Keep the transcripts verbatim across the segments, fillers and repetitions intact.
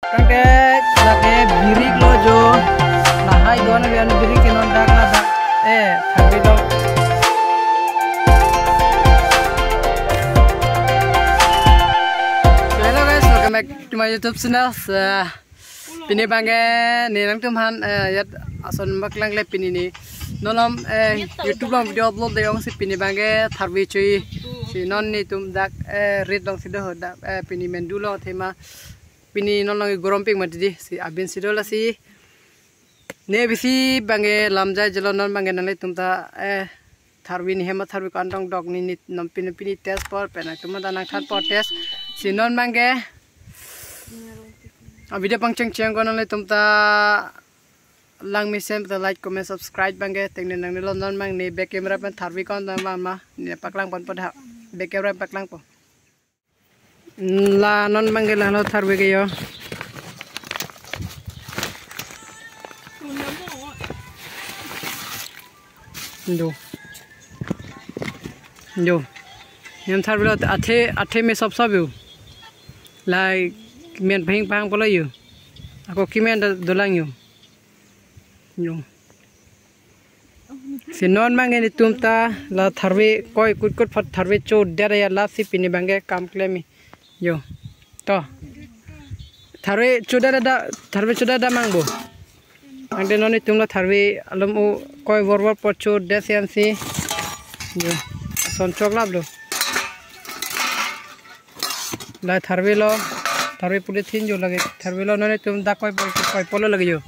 Tangte lake birik lo jo. Lahai don avi anu birik ke non dak ladak. Eh, tharve lo. So hello guys, welcome back to my YouTube channel. So, pini abangke ne nangtumphan, eh, ajat ason paklang le pini ne. Non alom, eh, YouTube along video upload de ong si pini abangke tharve cho-i. Si non netum dak, eh, rit along si do ho dak, eh, pini mandu lo thema. Pini non along gorom pik mati di si abin si do lasi. Ne bisi abangke lam jai jelo non abangke nanglitum ta, eh, tharve ne hem tharve ko-an dongdok ne ne non pini pini test apor pen nangtum ta nangthan apor test. Si non abangke a video pangcheng cheng ko nanglitum ta lang mesen ta like, comment, subscribe abangke tengne nangne lo. Non abang ne back camera pen tharve ko-an dam ma ne paklang ponpo dak. Back camera paklang po. La non abangke la lo tharve ke jo. Jo. Jo. Hem tharve lo athe, athe me sop sop jo. La men pheng phang pulo jo. Ako kemen do, dolang jo. Jo. Si non abangke netum ta la tharve koi kut kut apot tharve chodet ya lasi pini abangke kam klem-i. Jo. To. Tharve chodet da, tharve chodet da mang bo. Tangte non netum la tharve alom o koi vor vor apot chodet si ansi. Jo. Ason choklap lo. La tharve lo, tharve polythene jo lake, tharve lo non netum dak koi, koi pulo lake jo.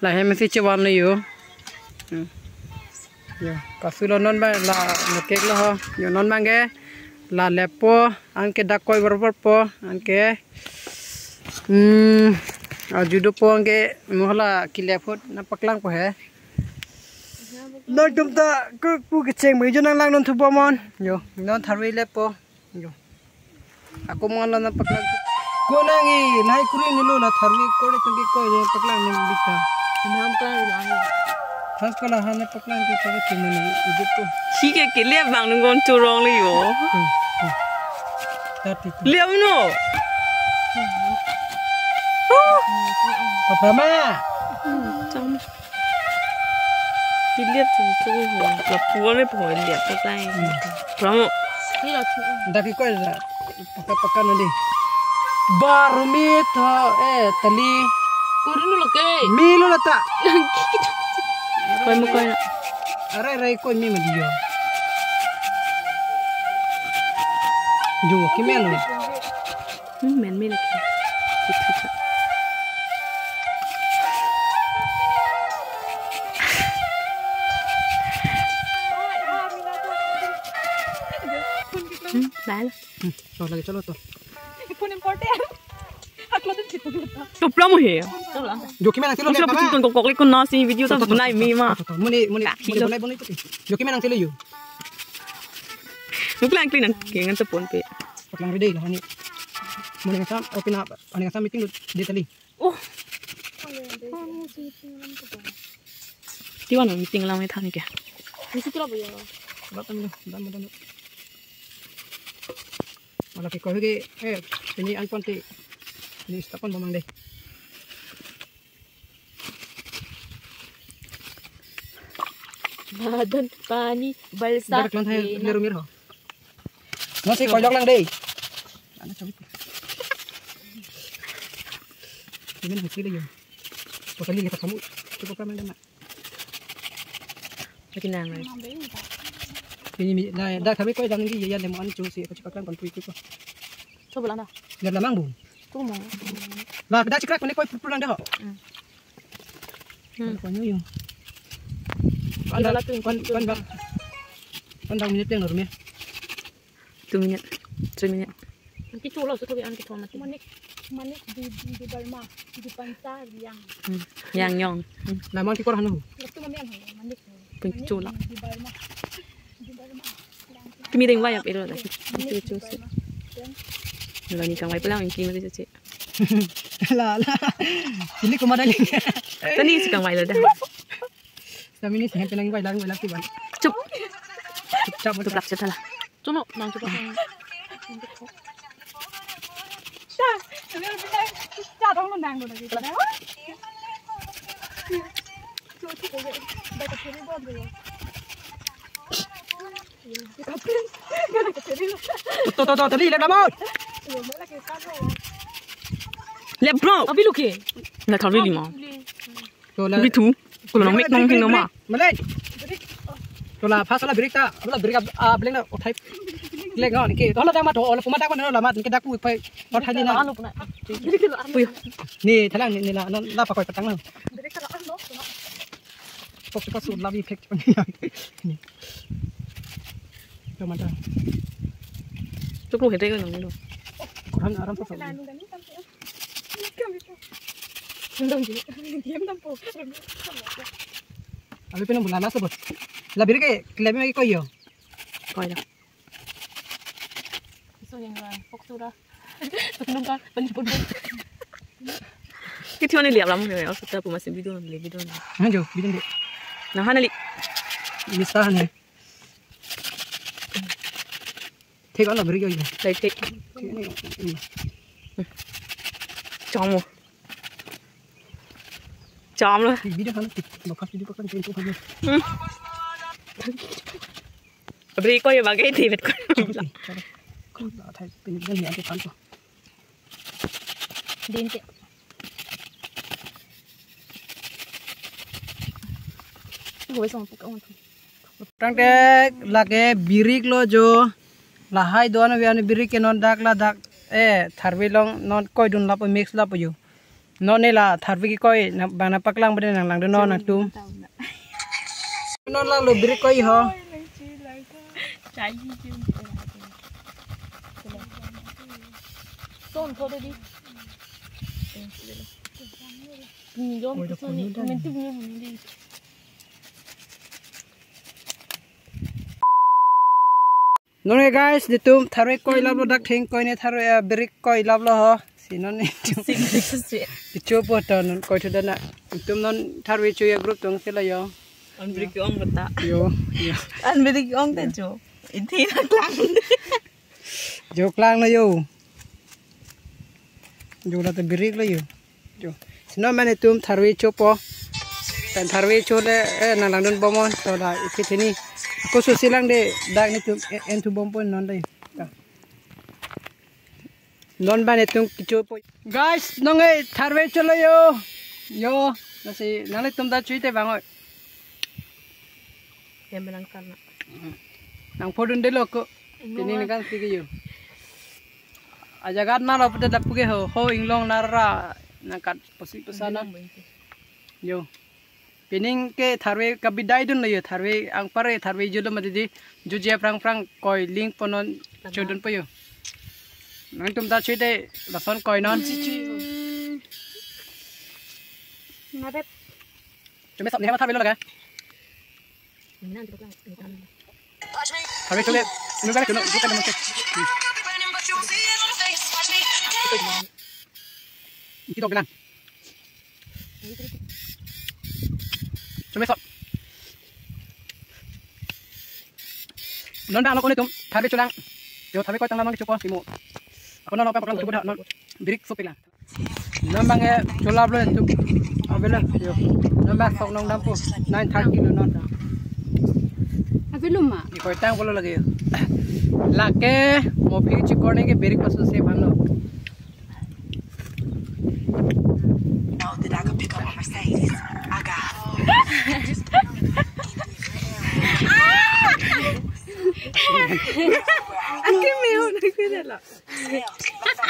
La hem si chevan lo jo. Hmm. Jo, kasu lo non abang la nokek lo ho. Jo non abangke la leppo, anke dak koi vor vorpo, anke, hmm, aju dopo anke mo hala kelep ahut nangpaklangpo he. Nangtum ta ku, ku kecheng me jo nanglang non thupo mon. Jo, non tharve leppo. Jo. Ako mo la nangpaklang. Ko nang-i, lahai kuri nilo la tharve ko le tungki ko le paklang nang bika. Nam ka lang. First ko la han paklang ke tharve ke mani ujit ko. Si ke ke le bang nung gon chorong le jo. Hmm, hmm. Tati tu. Le no. Papa ma. Hmm, cham. Pilihat tu tu ho, lapu ame po lihat tu kai. Hmm. Pramo. Dak koi la, paka paka nadi. Baru mi tho, eh, tali. Kuri nu lake. Mi lo lata. Koi mo koi. Arai rai koi mi madi jo. Jo, kemen lo. Hmm, men me lake. Itu sa. Hmm, bye. Hmm, to lagi chalo to. Phone important. Aklo din chitu dulu. Chopla mo he. Jo kemen nangtilo. Chopla mo he. Kok kok kok na si video ta bunai mi ma. Muni muni muni bunai bunai pati. Jo kemen nangtilo jo. Muklang clean ang kengan ta phone pe. Paklang ready lah ni. Muni ngasam, oh, pina, ani ngasam meeting di tali. Oh. Tiwan meeting lang me than ke. Misi tu apa ya? Batam deh, batam, batam. Wala ke koi ke, eh, ini angkon ti. Ini stop pon bomang deh. Badan pani balsa. Dak lang thai leru mir ho. Masih koi jok lang deh. Ana chawit. Ini masih deh yo. Pasal ini kita kamu cukup ramai dah, Mak. Lagi nang, guys. Ini mi, nah, dak kami koi jam ini ya, demo ani cuci, kau cepat kan, kon pui pui kau. Coba lah, dah. Biar lamang bu. Tuh mau. Lah, dak cepat kan koi pui pui lang dah. Hmm. Hmm. Kau nyu yung. Ila la tu kon, kon bak. Kon dak minit yang normal. Two minute, three minute. Anke chulo so thobi anke thon mati. Manik, Manik di, di Burma, di Pansa, Yang. Hmm. Yang Yong. Hmm. Lamang ti kor hanu. Waktu mami ang Manik. Pun chulo. Di Burma. Di Burma. Tumi ding wayap ilo lagi. Manik di Burma. Yang. Lo ni kang wai pelang ki mati si. La la. Ini ko madali. Tani si kang wai lo dah. Kami ni sih pelang wai lang wai lang kiban. Chup. Chup chup. Chup lak chup lah. Chuno, nang chupa. Rong lo nang lo lagi. To, to, to, to, lep lo mo. Lep lo. Abi luke. Na tharve lima. To la. Abi thu. Ko lo nang mek nong thing lo ma. Malai. To la first la birik ta. Abla birik a, a, bleng na uthai. Bleng no ke. To la dak ma to. Ola puma dak ma no la ma ke dak pu pai. Uthai ni na. Puyo. Ni thalang ni, ni la, la pakoi patang na. Pok pok sur la bi phek. Ni. To ma ta. Chuklo hete ko nang lo. Aram aram sa. Abi pino bula na sebut. La birik ke klem lagi ko yo. Koi lo. So yang la pok sura. Nungka penjemput. Kiti mane liap lam ne, oh, sudah pun masih bidon, beli bidon. Nah, jo, bidon deh. Nah, hana li. Bisa nih. Take on la birik yo. Like take. Ini, ini. Chom lo. Chom lo. Video kan tik, bakas video kan tik, itu kan. Hmm. Abri ko ye bagai David ko. Chom lo. Chom lo. Thai pini kan ni ante tanto. Dente. Gue sama buka untuk. Tangte lake birik lo jo. Lahai do-an ave anu birik ke non dak ladak. Eh, tharve along non koidun lapo, mix lapo jo. Non ne la tharve kekoi na bang nangpaklang bade nanglangdun non nangtum. Non la lo birik koi ho. Son thode di. Ni dong, ni dong, ni dong. Non ke guys, netum tharve koi lap lo, dak thengkoi ne tharve, eh, birik koi lap lo ho. Si non netum. Sing, sing, sing. Kecho po to non koi thu dana. Netum non tharve cho ya group tong si lo yo. An birik ong kata. Yo, yo. An birik ong ta cho. Iti na klang. Jo klang lo yo. Jo la ta birik lo yo. Jo. Si non ma netum tharve chopo. Pen tharve cho le, eh, nanglangdun bom non. To la iphi theni. Ako susi lang de dak netum, eh, en thu bom pon non de. Ta. Non ma netum kechopo. Guys, non eh tharve cho lo yo. Yo, lasi nanglitum ta chui te bang oi. Yang menang karena. Nang phodun de lo ko. Ini nang kan tiga yo. Ajagat na lo pute dapu ke ho, ho inglong nara nangkat posi pesana. Yo. Pining ke tharve kabidai dun lo yo, tharve angpar ke tharve julo mati di, juje prang prang koi ling pon non chodun po yo. Nangtum ta chui de lason koi non. Hmm. Ngarep. Chome sop ne ma tharve lo laga. Tharve chole. Inu ka chole, inu ka chole. Iti dok bilang. Chome sop. Non bang lo ko netum tharve cholang. Yo tharve koi tang lamang chopo simu. Ako non lo ka paklang chopo da non. Birik sop pila. Non bang eh cho lap lo netum. Avelo yo. Non bang sok nong dampo. Nine thirty lo non. Avelo ma. Ni koi tang bolo lagi yo. Lake mo phi chikor ne ke birik pasu se bang lo. Know that I could pick up a Mercedes. I got hoes. Akim me ho nagpinalo.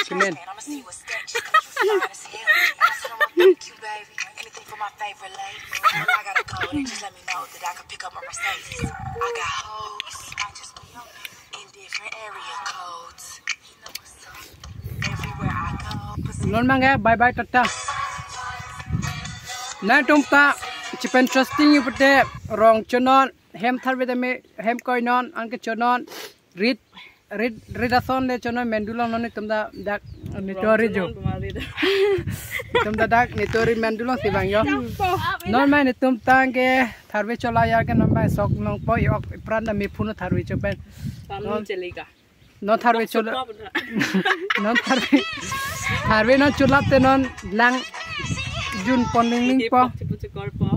Cement. I'ma see what's sketchy. Fine as hell. I said I'ma fuck you, baby. Anything for my favorite lady. I got a code and just let me know that I could pick up a Mercedes. I got hoes. I just be on it. In different area codes. He know what's up. Everywhere I go. Non bang eh bye bye tata. Nangtum ta chipen interesting yu pute rong cho non, hem tharve tame hem koi non, anke cho non. Rit, rit, rit ason le cho non, mendu long non netum ta dak netum ri jo. Netum ta dak netum ri mendu long si bang yo. Non ma netum ta ke tharve chola ya ke non ma sok nong po yok pran ta me phun tharve cho pen. Panu chelika. Non tharve chula. Non tharve. Tharve non chulap te non lang jun pon ling ling po. Pok chukor po.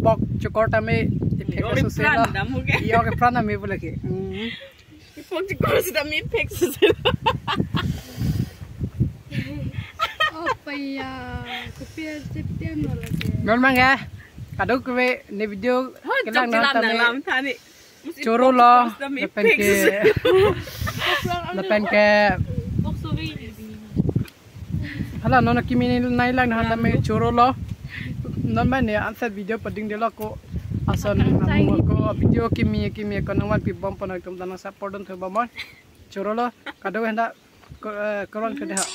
Pok chukor tame ipek. Yo, suse lo. Yo ke pran tame pule ke. Hmm. Pok chukor sita mi ipek suse lo. Oh, paya. Kopi aja tem lo lagi. Non mangga. Kadokave ne video. Oh, kelang chok non tame. Lam thani. Choro lo, lapen ke, lapen ke. Hala non kimi nai lang han tame choro lo. Non mane ansa video pading delo ko. Ason amu ko video kimi kimi ko nangvan pi bom pon atum danang support dun thu bom. Choro lo, kado henda ko, eh, koron ke deha.